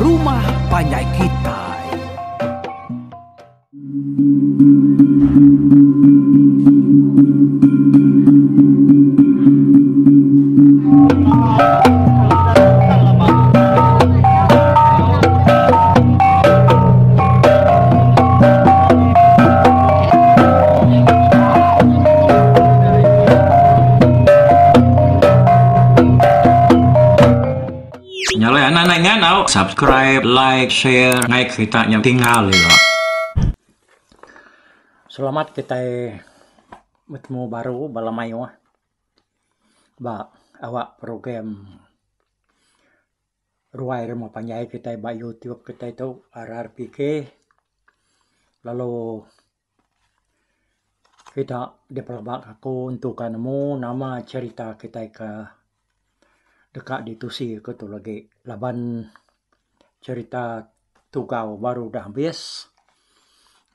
rumah panjai kitai. Nya alai anak anak ingat tau subscribe, like, share ngai kerita nya tinggal ila. Selamat kitai betemu baru bala mayuh ba awak program ruai rumah panjai kitai ba YouTube kitai tu RRPK lalu Kita dipelaba aku entuka nemu nama cherita kitai ke deka ditusi ku tu lagi laban cherita tugau baru udah abis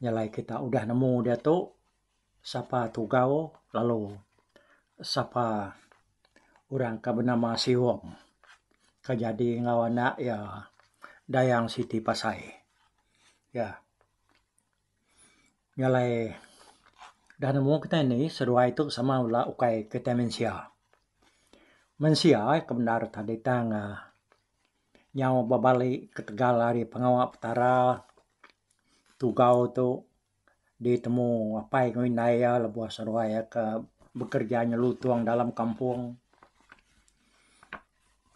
nyelai kita udah nemu diatu sapa tugau lalu sapa orang ke benama Siong ke jadi enggau anak iya Dayang Siti Pasai. Iya. Nya alai dah nemu kitai ni seduai tu sama bela ukai kitai mensia. Mensia ke bendar tadi tang uhh nyau bebali ketegal ari pengawa petara tugau tu ditemu apai enggau indai iya lebuh seduai iya ke bekereja nyelutung dalam kampung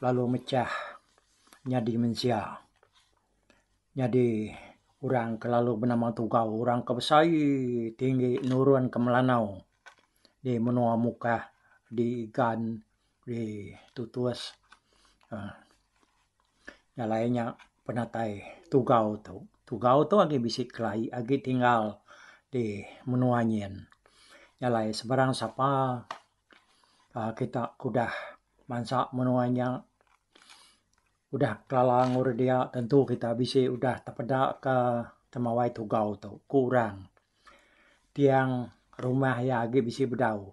lalu mechah nyadi mensia. Nyadi orang ke lalu benama Tugau orang ke besai tinggi nurun ke Melanau di menua Mukah di Igan di Tutus uhh nya alai nya penatai Tugau tu. Tugau tu agi bisi kelai agi tinggal di menua nyin. Nya alai sebarang sapa uhh kita ke udah bansa menua nya. Udah kelala enggau orang dia tentu kita bisi udah tepeda ka temawai tugau tu ku orang. Tiang rumah iya agi bisi bedau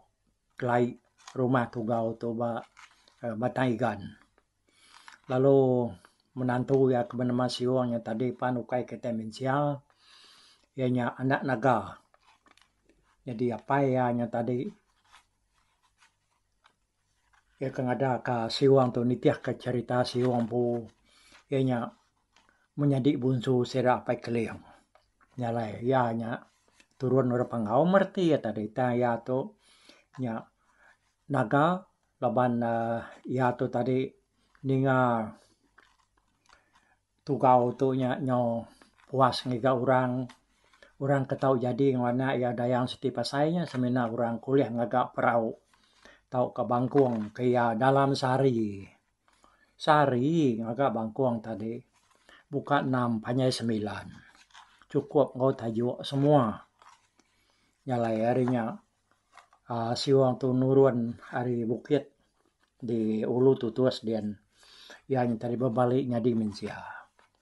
kelai rumah tugau tu ba Batang Igan. Lalu menantu iya ke benama Siong nya tadi pan ukai kitai mensia iya nya anak naga. Nyadi apai iya nya tadi. Iya ke ngada ka siwang tu nitih ka cherita siwang empu iya nya menyadi bunsu sida apai keling. Nya alai iya nya turun orang panggau mereti iya tadi tang iya tu nya naga laban uhh iya tu tadi ninga Tugau tu nya nyau puas ngiga orang. Orang ke tau jadi enggau anak iya Dayang Siti Pasai nya semina orang ke ulih ngaga perau tauka bangkung ke iya dalam sehari. Sehari ngaga bangkung tadi buka enam panjai semilan chukup enggau tajuk semua. Nya alai ari nya uhh siwang tu nurun ari bukit di ulu tutus din iya nya tadi bebali nyadi mensia.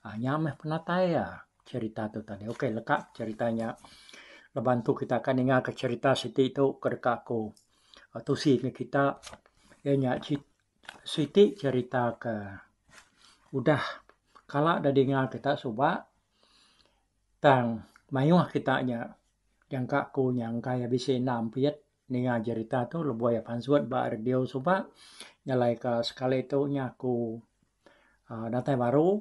uhh Nya meh penatai iya cherita tu tadi. Ok leka cherita nya laban tu kita akan ninga ka cherita siti tu ke deka ku tusi neg kita iya nya siti cherita ke udah kala da dinga kita suba tang mayuh kita nya jangka ku nya engka iya bisi enda ampit. Ninga jerita tu lebuh iya pansut ba radio suba nyalai ka sekali tu nya aku uhh datai baru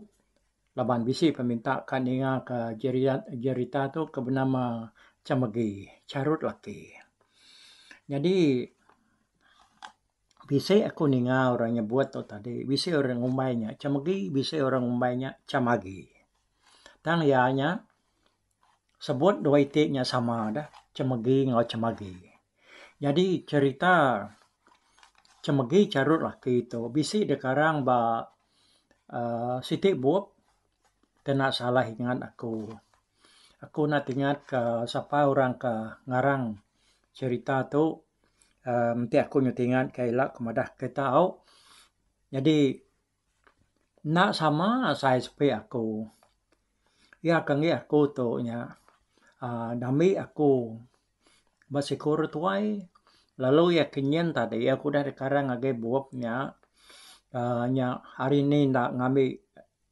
laban bisi peminta ka ninga ka jerita tu ke benama Chemegi Charut Laki. Nyadi bisi aku ninga orang nyebut tu tadi bisi orang ngumbai nya Chemegi bisi orang ngumbai nya Chemagi. Tang iya nya. Sebut dua iti nya sama dah chemegi enggau chemagi. Nyadi cherita chemegi charut laki tu bisi dikarang ba uhh siti bup kena salah ingat aku. Aku enda tingat ka sapa orang ka ngarang cherita tu uhh enti aku nyau tingat ka ila ku madah kita au. Nyadi Enda sama asai sepi aku. Iya ke enggi aku tu nya uhh dambi aku ba siku orang tuai lalu iya ke nyin tadi aku udah dikarang ngagai bup nya uhh nya hari ni enda ngambi.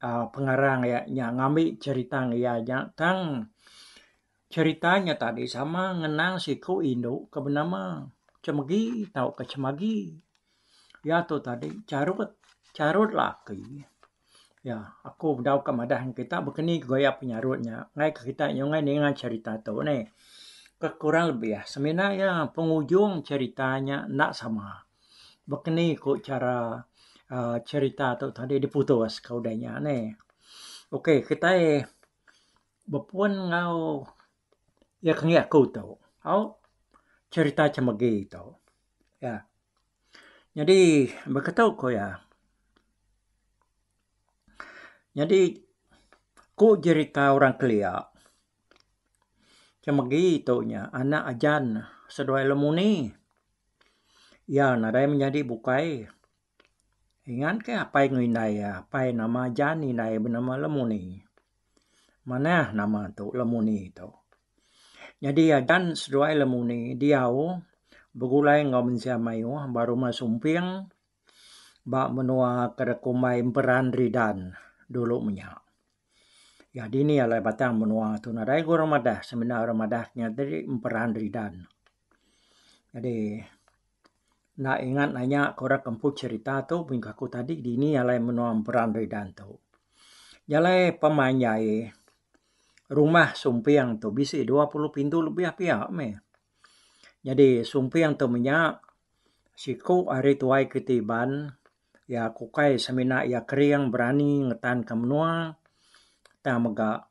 uhh pengarang iya nya ngambi cherita iya nya tang cherita nya tadi sama ngenang siku indu ke benama Chemegi tauka Chemagi. Iya tu tadi charut, charut laki. Iya aku bedau ka madah ngan kita bekeni gaya penyarut nya enggai ke kita nyunggai ninga cherita tu neh. Ke kurang lebih semina iya pengujung cherita nya enda sama. Bekeni ku chara uhh cherita tu tadi diputus ka udah nya neh. Ok kitai bepun enggau iya ke enggi aku tu au cherita chemegi tu. Iya. Nyadi beketu ku iya. Nyadi ku jerita orang kelia chemegi tu nya anak ajan seduai lemuni. Iya nadai menyadi bukai. Ingat ke apai enggau indai iya. Apai nama Ajan indai benama Lemuni. Manah nama tu Lemuni tu. Nyadi Ajan seduai Lemuni diau begulai enggau mensia mayuh ba rumah Sumping ba menua ke dikumbai Emperan Ridan dulu menya. Ya dini alai batang menua tu nadai ga orang madah semina orang madah nya tadi Emperan Ridan. Jadi enda ingat nanya ke orang ke empu cherita tu mung aku tadi dini alai menua Emperan Ridan tu. Jalai pemanjai rumah Sumping tu bisi 20 pintu lebih pia meh. Nyadi Sumping tu menya siku ari tuai kiti Iban iya ke ukai semina iya kering berani ngetanka menua tang mega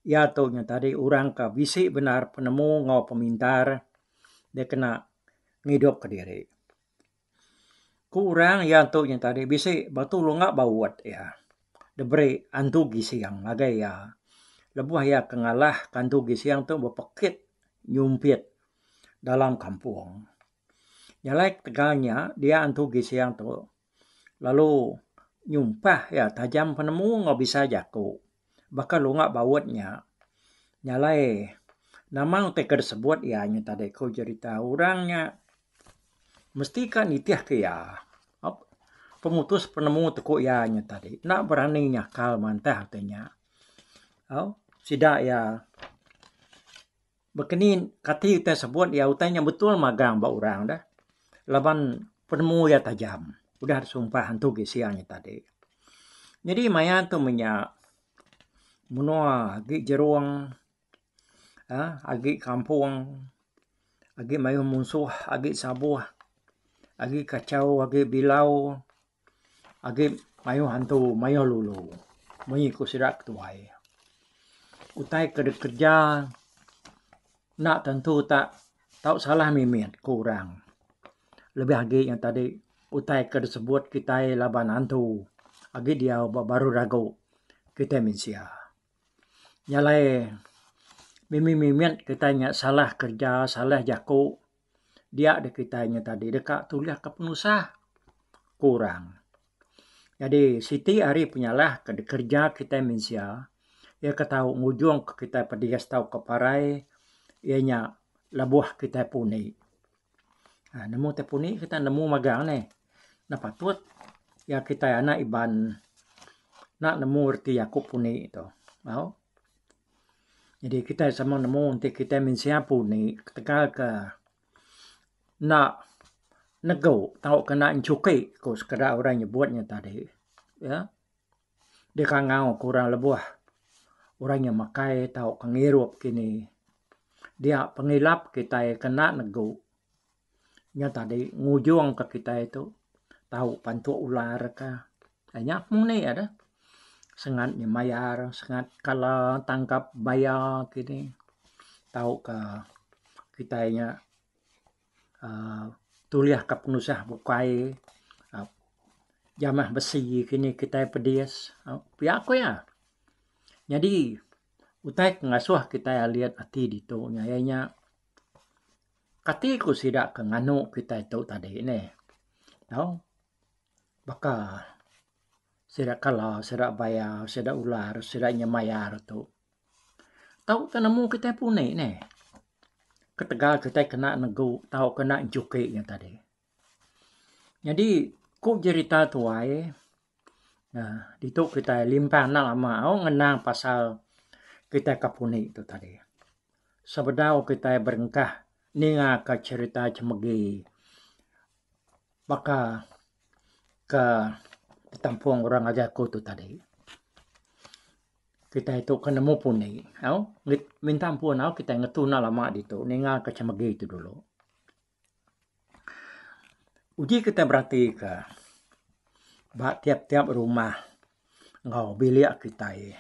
iya tu nya tadi orang ke bisi bendar penemu enggau pemintar dikena ngidupka diri. Ku orang iya tu nya tadi bisi batu lunga baut iya diberi antu gising ngagai iya. Lebuh iya ke ngalah ke antu gising tu bepekit nyumpit dalam kampung. Nya alai ketegal nya dia antu gising tu lalu nyumpah iya tajam penemu enggau bisa jaku baka lunga baut nya. Nya alai nama utai ke disebut iya nya tadi ku jerita orang nya mesti ka nitih ke iya. Pemutus penemu teku iya nya tadi enda berani nyakal mantah utai nya. Au sida iya. Bekeni kati utai sebut iya utai nya betul magang ba orang deh laban penemu iya tajam udah disumpah antu gising nya tadi. Nyadi maya tu menya menua agi jerung uhh agi kampung agi mayuh munsuh agi sabuh agi kachau agi bilau. Agi mayuh antu mayuh lulu munyi ku sida ketuai. Utai ke dikereja enda tentu tak tau salah mimit ku orang. Lebih agi nya tadi utai ke disebut kitai laban antu agi diau ba baruh dagu kitai mensia. Nya alai mimit mimit kitai nya salah kereja salah jaku dia deh kitai nya tadi deka tulih ka penusah ku orang. Nyadi siti ari penyalah ke dikereja kitai mensia iya ke tau ngujung ka kitai pedis tauka parai iya nya lebuh kitai puni. Aaa nemu tai puni kita nemu magang neh. Ne patut iya kitai anak Iban enda nemu reti aku puni tu. Au. Jadi kitai sama nemu enti kitai mensia puni ketegal ke enda negu tauka enda enchuki ku sekeda orang nyebut nya tadi. Ya. Dikangau ke orang lebuh orang nya makai tauka ngirup kini. Dia pengilap kitai ke enda negu nya tadi ngujung ka kitai tu tau pantuk ular ka. Nya pemuni deh. Sengat nyemayar sengat kala tangkap baya kini tauka kitai nya uhh tulih ka penusah bukai uhh jamah besi kini kitai pedis pia ku iya. Nyadi utai ke ngasuh kitai alit ati ditu nya iya nya kati ku sida ke nganu kitai tu tadi neh. Tau baka sida kala sida baya sida ular sida nyemayar tu. Tau ka nemu kitai puni neh. Ketegal kitai kena negu tauka kena enchuki nya tadi. Nyadi ku jerita tuai. Nah, ditu kitai limpang enda lama au ngenang pasal kitai ke puni tu tadi. Sebedau kitai berengkah ninga ka cherita chemegi baka ke ditampung orang ngagai aku tu tadi. Kitai tu ke nemu puni au minta ampun au kitai ngetu enda lama ditu ninga ka chemegi tu dulu. Uji kitai beratika ba tiap-tiap rumah enggau bilik kitai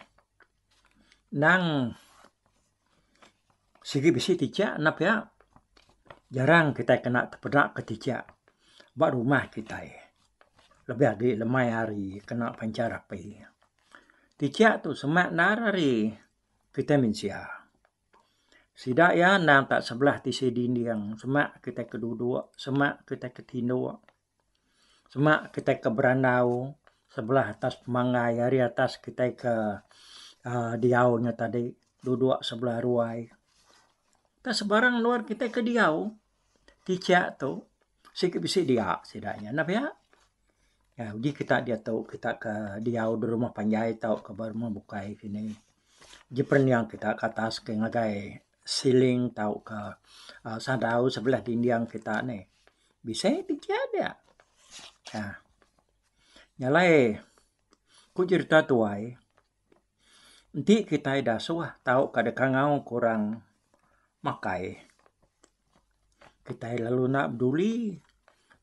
endang sigi bisi tichak enda pia. Jarang kitai kena tepeda ke tichak ba rumah kitai lebih agi lemai hari kena panchar api. Tichak tu semak endar ari kitai mensia. Sida iya endang tak sebelah tisi dinding semak kitai ke duduk semak kitai ke tinduk semak kitai ke berandau sebelah atas pemanggai ari atas kitai ke uhh diau nya tadi duduk sebelah ruai. Tak sebarang endur kitai ke diau tichak tu sigi bisi dia sida nya enda pia. Uji kita diatu kita ke diau da rumah panjai tauka ba rumah bukai kini ji perening kita ke atas ke ngagai ceiling tauka uhh sadau sebelah dinding kita nih. Bisi tichak dia. uhh Nya alai ku jerita tuai enti kitai dasuh tauka da kangau ku orang makai. Kitai lalu enda peduli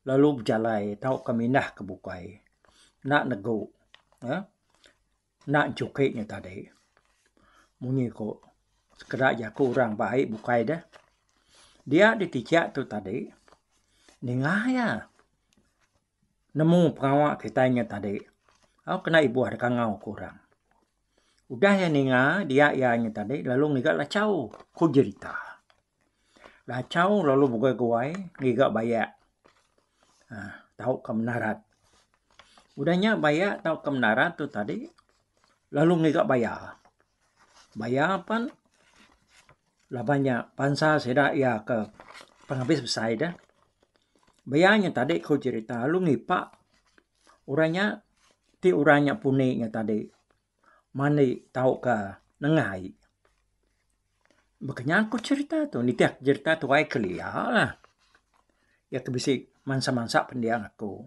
lalu bejalai tauka mindah ke bukai enda negu uhh enda enchuki nya tadi. Munyi ku sekeda jaku orang ba ai bukai deh. Dia ditichak tu tadi ninga iya nemu pengawa kitai nya tadi au kena ibuh da kangau ku orang. Udah iya ninga dia iya nya tadi lalu ngiga lachau ku jerita. Lachau lalu beguai-guai ngiga bayak uhh tauka menarat. Udah nya bayak tauka menarat tu tadi lalu ngiga baya. Baya pan laban nya bansa sida iya ke pengabis besai deh. Baya nya tadi ku jerita lalu ngipa orang nya ti orang nya puni nya tadi mandi tauka nengah ai. Baka nya ku cherita tu nitih cherita tuai kelia lah. Iya ke bisi mansa mansa pendiang aku.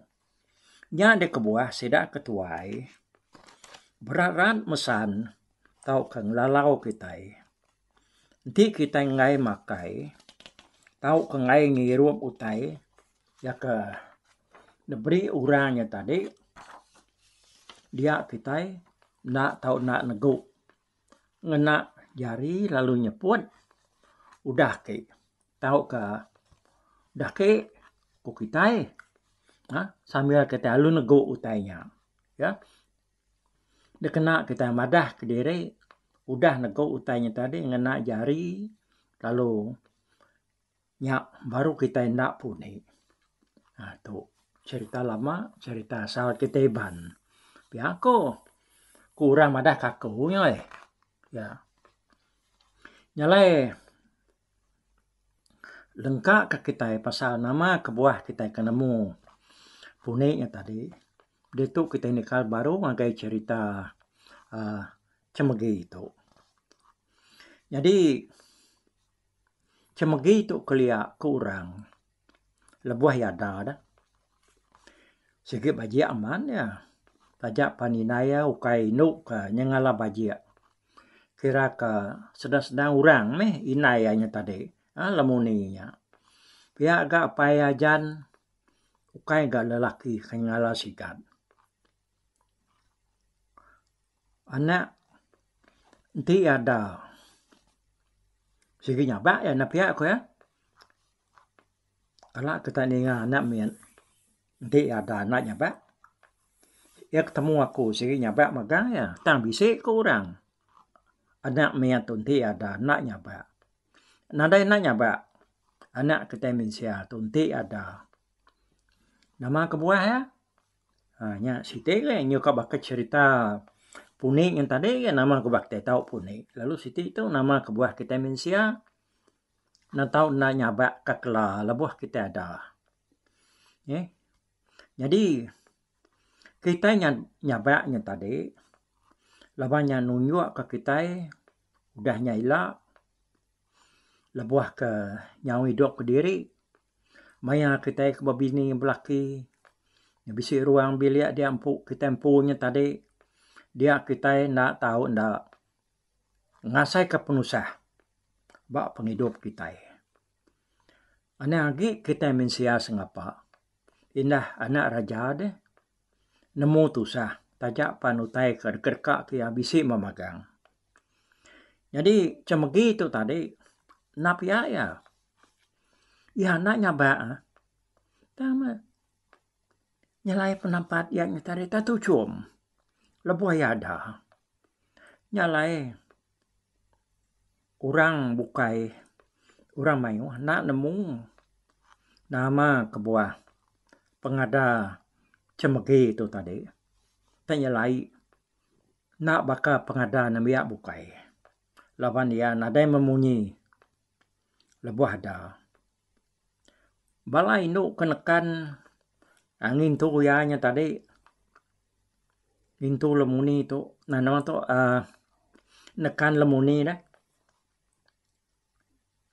Nya deh kebuah sida ke tuai berat rat mesan tauka ngelalau kitai. Enti kitai enggai makai tauka enggai ngirup utai iya ke diberi orang nya tadi dia kitai enda tau enda negu. Ngena jari lalu nyeput udah ake tauka udah ake ku kitai uhh sambil kitai lalu negu utai nya ya. Dikena kitai madah kediri udah negu utai nya tadi ngena jari lalu Nya baru kitai enda puni. Haa tu cherita lama cherita asal kitai Iban. Pia ko ku orang madah ka aku nya eh. Ya. Nya alai lengka ka kitai pasal nama kebuah kitai ke nemu puni nya tadi ditu kitai nikal baru ngagai cherita uhh chemegi tu. Nyadi Chemegi tu kelia ku orang lebuh iya ada deh. Sigi bajik amat iya taja pan indai iya ukai indu ka nyengala bajik. Kira ka sedang sedang orang meh indai iya nya tadi uhh lemuni nya. Pia ga apai iya ajan ukai ga lelaki ke nyengala sigat. Anak enti iya ada sigi nyabak iya enda pia ku iya. Kala kita ninga anak mit enti iya ada enda nyabak. Iya ketemu aku sigi nyabak mega iya tang bisi ku orang anak mit tu enti iya ada enda nyabak. Nadai enda nyabak anak kitai mensia tu enti ada. Nama kebuah iya? Ha nya siti ke nyuka baka cherita puni ngan tadi ke nama kebuah kitai tau puni lalu siti tu nama kebuah kitai mensia ne tau enda nyabak ka kela lebuh kitai ada. Neh nyadi. Kitai nyabak nya tadi laban nya nunjukka kitai udah nya ila lebuh ke nyau idup kediri maya kitai ke bebini belaki bisi ruang bilik dia empu kitai empu nya tadi dia kitai enda tau enda ngasaika penusah ba pengidup kitai. Anang agi kitai mensia sengapa indah anak raja deh nemu tusah taja pan utai ke deka ke iya bisi memagang. Nyadi chemegi tu tadi enda pia iya. Iya enda nyabak tang meh nyelai penampat iya nyadi tadi tuchum lebuh iya ada. Nya alai orang bukai orang mayuh enda nemu nama kebuah pengada chemegi tu tadi ti nyelai. Enda baka pengada nembiak bukai laban iya nadai memunyi lebuh ada. Bala indu ke nekan ngintu iya nya tadi ngintu lemuni tu nama tu uhh nekan lemuni deh.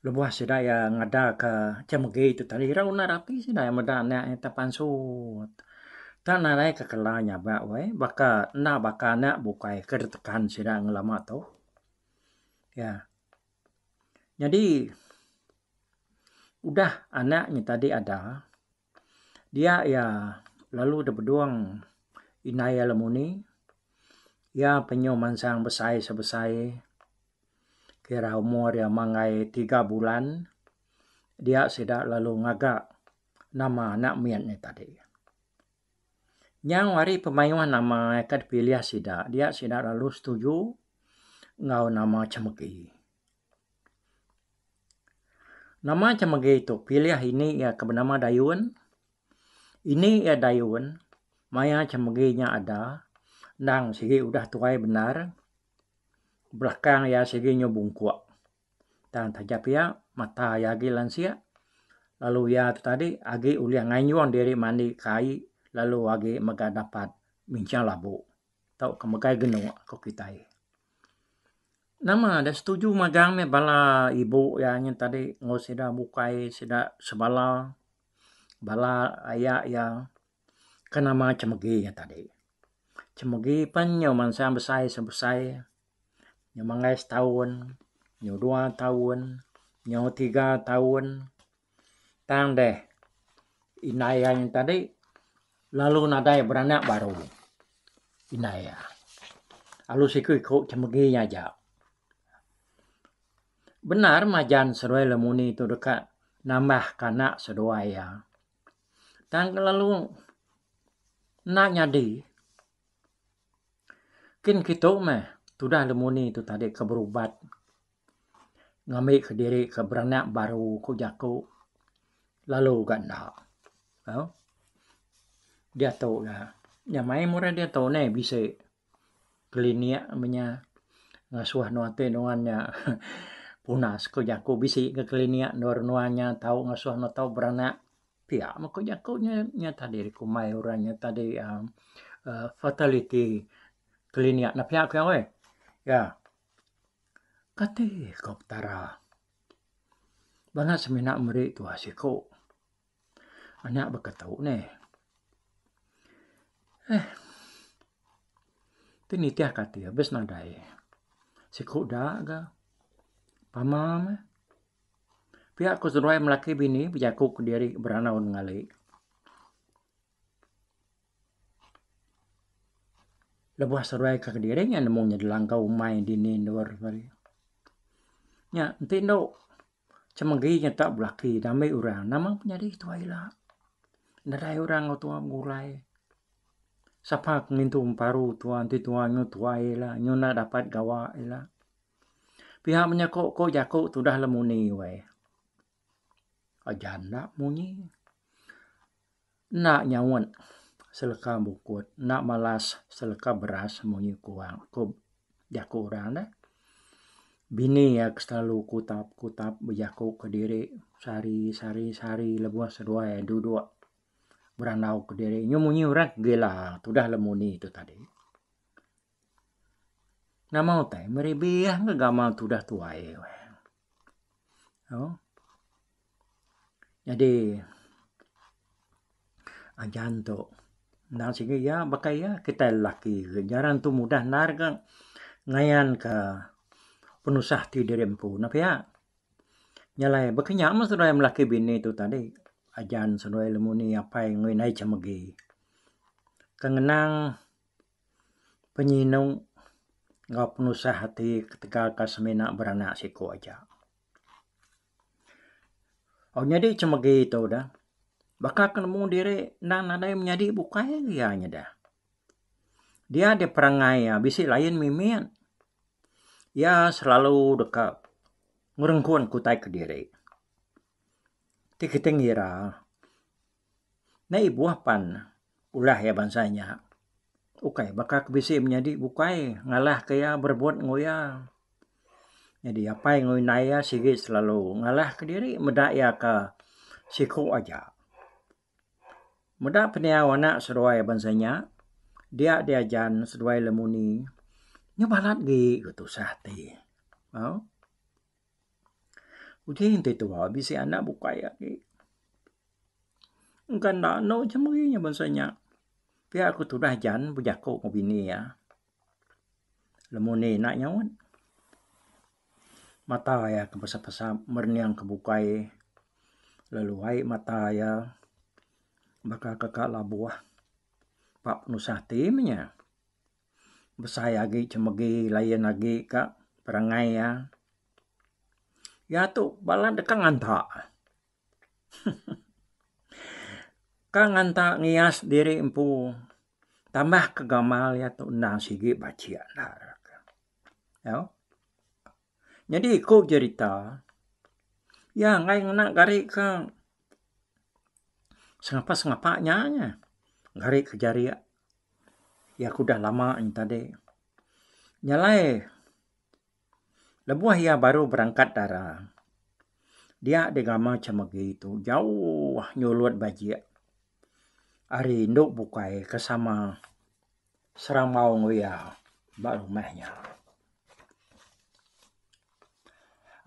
Lebuh sida iya ngada ka chemegi tu tadi ira unar ati sida iya meda anak iya tepansut. Tak nadai ka kala nyabak weh baka enda baka anak bukai ke ditekan sida ngelama tu. Iya. Nyadi udah anak nya tadi ada dia iya lalu dep bedung indai iya lemuni iya penyu mansang besai sebesai. Kira umur iya manggai tiga bulan dia sida lalu ngaga nama anak mit nya tadi. Nyau ari pemayuh nama ke dipilih sida dia sida lalu setuju enggau nama Chemegi. Nama Chemegi tu pilih ini iya ke benama Dayun. Ini iya Dayun maya Chemegi nya ada endang sigi udah tuai bendar. Belakang iya sigi nyu bungkuk. Tang taja pia mata iya agi lansik lalu iya tu tadi agi ulih ngayung diri mandi ke ai lalu agi mega dapat minching labu tauka megai genuk ku kitai. Nama da setuju magang meh bala ibu iya nyin tadi enggau sida bukai sida sebala bala aya iya ke nama chemegi nya tadi. Chemegi pen nyau mansang besai sebesai nyau manggai setaun nyau dua taun nyau tiga taun tang deh indai iya nya tadi lalu nadai beranak baru indai iya lalu siku iku chemegi nya aja. Bendar majan seduai lemuni tu deka nambah ka anak seduai iya. Tang lalu enda nyadi. Kin kitu meh tudah lemuni tu tadi ke berubat ngambi kediri ke beranak baru ku jaku lalu ga enda. Au diatu ga nyamai murih diatu neh bisi klinik menya ngasuh nuan ti nuan nya punas ku jaku bisi ga klinik endur nuan nya tau ngasuh ne tau beranak pia meh ku jaku nya nya tadi kumbai orang nya tadi uhh fertility klinik ne pia ku iya weh. Ya. Kati ku Petara bala semina meri tuah siku. Anak baka tu neh. Eh. Ti nitih ka ati abis nadai. Siku da ga. Pama meh. Pia ku seduai melaki bini bejaku kediri berandau nengali. Lebuh seduai ke kediri nya nemu nya dilangkau umai dini endur. Nya enti endo Chemegi nyata belaki diambi orang nama penyadi tuai ila. Nadai orang enggau tuai begulai. Sapa ke ngintu emparu tuai enti tuai nyu tuai ila nyu enda dapat gawa ila. Pia menyeko ko jaku tudah lemuni weh. Aja enda munyi. Enda nyaut seleka bukut enda malas seleka beras munyi ku ku jaku orang deh. Bini iya ke selalu kutap kutap bejaku kediri sehari sehari sehari lebuh seduai duduk. Berandau kediri nyu munyi orang gila tudah lemuni tu tadi. Nama utai meribih ga gamal tudah tuai. Au. Nyadi ajan tu endang sigi iya baka iya kitai lelaki jarang tu mudah endar ga ngayan ka penusah ti diri empu ne pia. Nya alai baka nya meh seduai melaki bini tu tadi ajan seduai lemuni apai enggau indai chemegi ke ngenang penyinu enggau penusah ati ketegal ka semina beranak siku aja. Oh nyadi chemegi tu dah baka ke nemu diri endang nadai menyadi bukai agi iya nyadeh. Dia deh perangai iya bisi lain mimit. Iya selalu deka ngerengkun ke utai kediri. Ti kitai ngira enda ibuh pan ulah iya bansa nya. Ukai baka ke bisi menyadi bukai ngalah ke iya berebut enggau iya. Nyadi apai enggau indai iya sigi selalu ngalah kediri meda iya ke siku aja. Meda pendiau anak seduai bansa nya dia diajan seduai lemuni nyau balat agi ke tusah ati. Au. Uji enti tuai bisi anak bukai agi. Engka enda anu macam meri nya bansa nya. Pia ku tudah jan bejaku ngan bini iya. Lemuni enda nyaut. Mata iya ke pesap-pesap merening ke bukai lalu ai mata iya baka ke ka labuh ba penusah ti meh nya. Besai agi chemegi lain agi ka perangai iya. Iya tu bala deka nganta. Ka nganta ngias diri empu tambah ke gamal iya tu endang sigi bachik endar. Au. Nyadi ku jerita iya enggai ngena gari ke sengapa sengapa nya nya. Gari ke jarik iya ke udah lama nya tadi. Nya alai Lebuh iya baru berangkat dara, dia digama chemegi tu jauh nyulut bajik ari indu bukai ke sama serambau enggau iya ba rumah nya.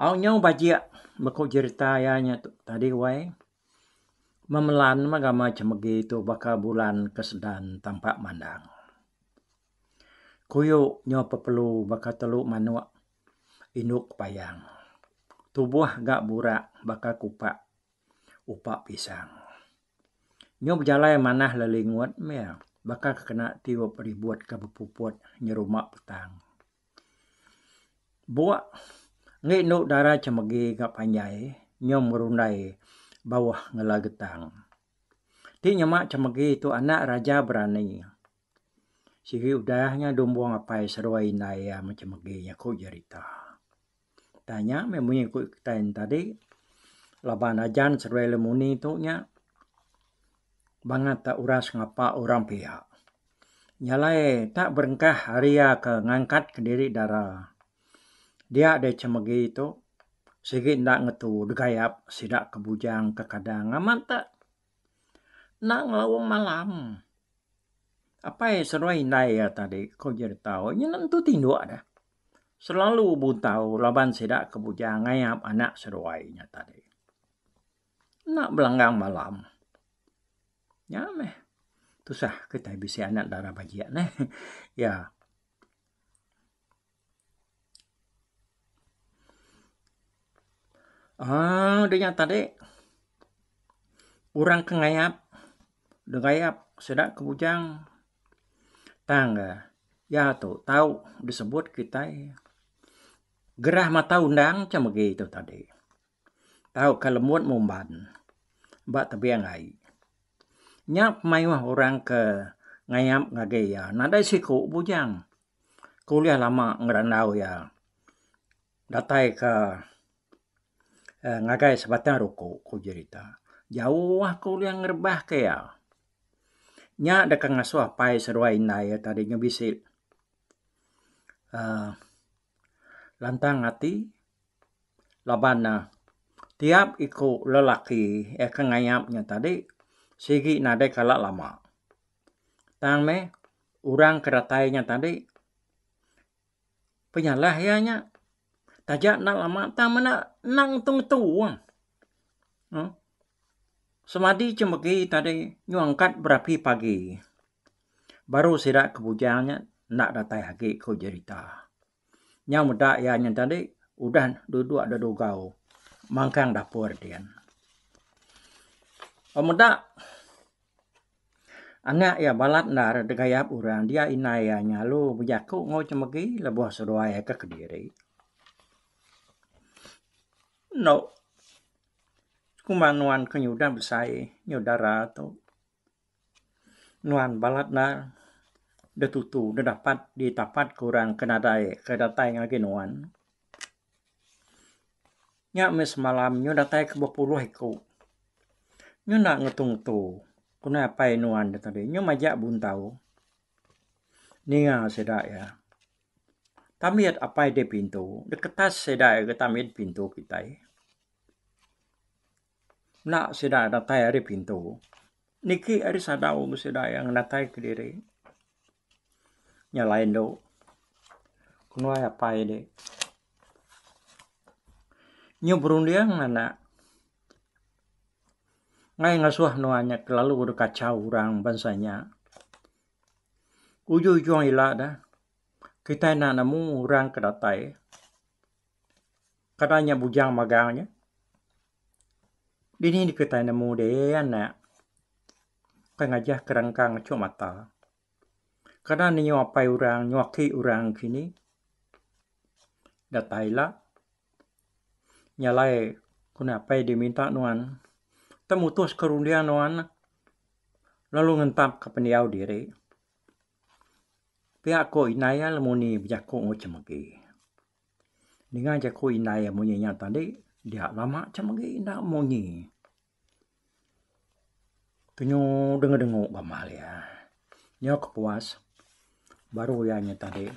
Au nyau bajik beku jerita iya nya tadi wai memelan meh gama chemegi tu baka bulan ke sedan tampak mandang. Kuyu nyau pepelu baka telu manuk indu kepayang. Tubuh ga burak baka kupak upa pisang. Nyau bejalai manah lelingut mih baka ke kena tiup ribut ke bepuput nyerumba petang. Buk enggi indu dara chemegi ga panjai nyau merundai bauh ngela getang. Ti nyema chemegi tu anak raja berani. Sigi udah nya dumbung apai seduai indai iya macam megi nya ku jerita. Tang nya meh munyi ku kitai ne tadi laban ajan seduai lemuni tu nya bangat uras ngapa orang pia. Nya alai tak berengkah ari iya ke ngangkat kediri dara dia deh chemegi tu sigi enda ngetu degayap sida ke bujang kekadang amat te enda ngelaung malam. Apai seduai indai iya tadi ko jerita nya nentu tinduk deh. Selalu buntau laban sida ke bujang ngayap anak seduai nya tadi. Enda belanggang malam. Nya meh tusah kitai bisi anak dara bajik neh. Iya. Aaa udah nya tadi orang ke ngayap degayap sida ke bujang tang ga iya tu tau disebut kitai gerah mata undang ke megi tu tadi. Tauka lembut mumban ba tebing ai. Nya pemayuh orang ke ngayap ngagai iya nadai siku bujang. Ke ulih lama ngerandau iya datai ka uhh ngagai sebatang ruku ku jerita. Jauh ke ulih ngerebah ke iya. Nya deka ngasuh apai seduai indai iya tadi nyau bisi uhh lantang ati laban ne tiap iku lelaki iya ke ngayap nya tadi. Sigi nadai kala lama. Tang meh orang ke datai nya tadi penyalah iya nya taja enda lama tang meh enda ngetu ngetu. Uhh semadi chemegi tadi nyu angkat berapi pagi baru sida ke bujang nya enda datai agi ku jerita. Nyau meda iya nya tadi udah duduk dedugau mangkang dapur din. Pemeda anak iya balat endar degayap orang dia indai iya nya lalu bejaku enggau chemegi lebuh seduai ke kediri. Endo sekumbang nuan ke nyudah besai nyudah dara tu. Nuan balat endar ditutu dedapat ditapat ke orang ke nadai ke datai ngagai nuan. Nya meh semalam nyu datai ke bepuluh iku. Nyu enda ngetu-ngetu ku apai nuan da tadi nyu majak buntau ninga sida iya. Tambit apai deh pintu deketas sida iya ga tambit pintu kitai. Enda sida datai ari pintu. Niki ari sadau sida iya ngenatai kediri. Nya alai endo kenuai apai di. Nyu berunding anak ngai ngasuh nuan nya kelalu deka kacau orang bansa nya. Ujung ujung ila da kitai enda nemu orang ke datai. Kada nya bujang magang nya. Dini kitai nemu deh anak kai ngajah kerengkang ngechuk mata. Kada ne nyu apai orang nyu aki orang kini datai ila. Nya alai ku ne apai diminta nuan temutus ke runding nuan lalu ngentap ke pendiau diri. Pia ko indai iya lemuni bejaku enggau chemegi. Ninga jaku indai iya munyi nya tadi dia lama chemegi enda munyi. Penyu dengu dengu gamal iya. Nyau kepuas baru iya nya tadi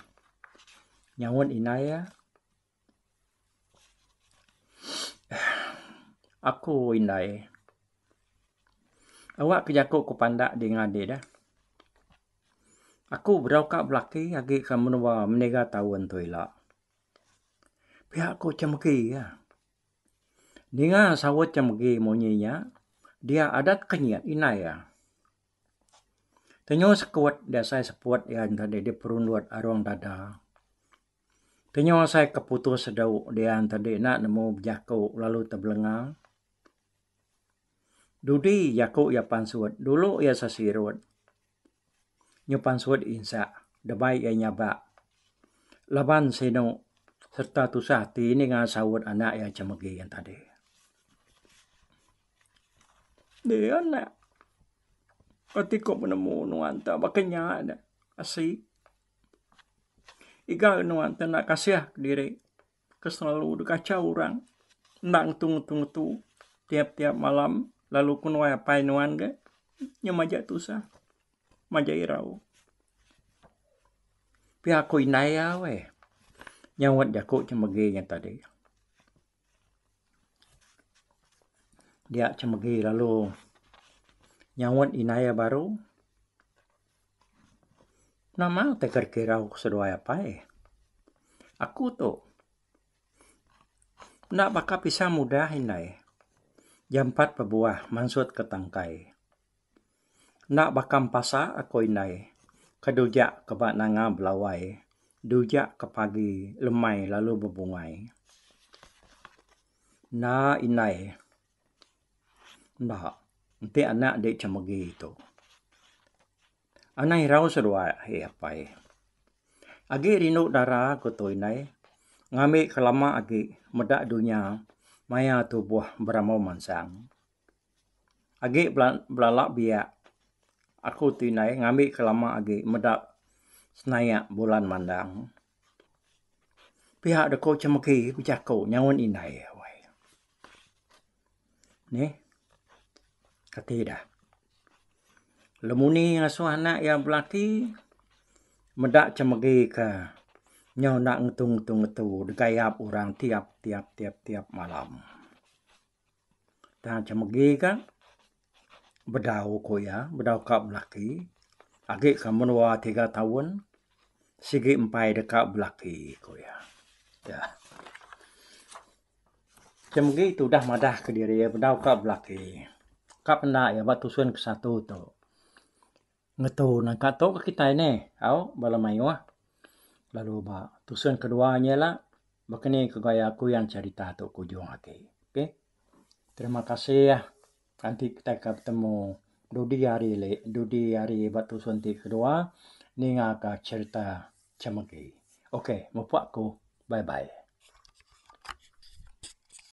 nyaut indai iya Aku indai awak ke jaku ku pandak dinga dih dah. Aku berau ka belaki agi ka menua meniga taun tu ila. Pia ku Chemegi iya. Ninga saut Chemegi munyi nya dia adat kenyit indai iya. Tenyu sekut dia asai seput iya enti diperundut arung dada. Tenyu asai ke putus sedu dia enti enda nemu bejaku lalu tebelenga. Dudi jaku iya pansut dulu iya sesirut. Nyu pansut insak debai iya nyabak laban sinu sereta tusah ati ninga saut anak iya chemegi tadi. Dia anak reti ku penemu nuan te baka nya ne asi. Iga nuan te enda kasih kediri. Ke selalu dikachau orang enda ngetu ngetu ngetu tiap tiap malam lalu ku nuai apai nuan ga nya majak tusah majak irau. Pia ku indai iya weh nyaut jaku chemegi nya tadi. Dia chemegi lalu nyaut indai iya baru. Nama utai ke dikirau seduai apai. Aku tu enda baka pisang mudah indai jampat bebuah mansut ke tangkai. Enda baka empasa aku indai ke dujak ke ba nanga belawai dujak ke pagi lemai lalu bebungai. Enda indai. Enda enti anak di chemegi tu. Anang irau seduai ahi apai. Agi rindu dara ku tu indai ngambi ke lama agi meda dunya maya tubuh berambau mansang. Agi belala biak aku tu indai ngambi ke lama agi meda senayak bulan mandang. Pia deka chemegi bejaku nyaut indai. Nih. Kati dah. Lemuni ngasuh anak iya belaki meda chemegi ke nyau enda ngetu ngetu ngetu degayap orang tiap tiap tiap tiap malam. Tang chemegi ka. Bedau ku iya, bedau ka belaki. Agi ka menua tiga taun sigi empai deka belaki ku iya. Ya. Chemegi tu udah madah kediri iya bedau ka belaki. Ka penda iya ba tusun ke satu tu. Ngetu nangka tu ke kitai neh au bala mayuh. Lalu ba tusun kedua nya ila baka ni ke gaya kuyang cherita tu ke ujung agi. Okey. Terima kasih. Enti kitai ka betemu dudi hari ili dudi hari ba tusun ti kedua ninga ka cherita Chemegi. Okey mupuk aku. Bye bye.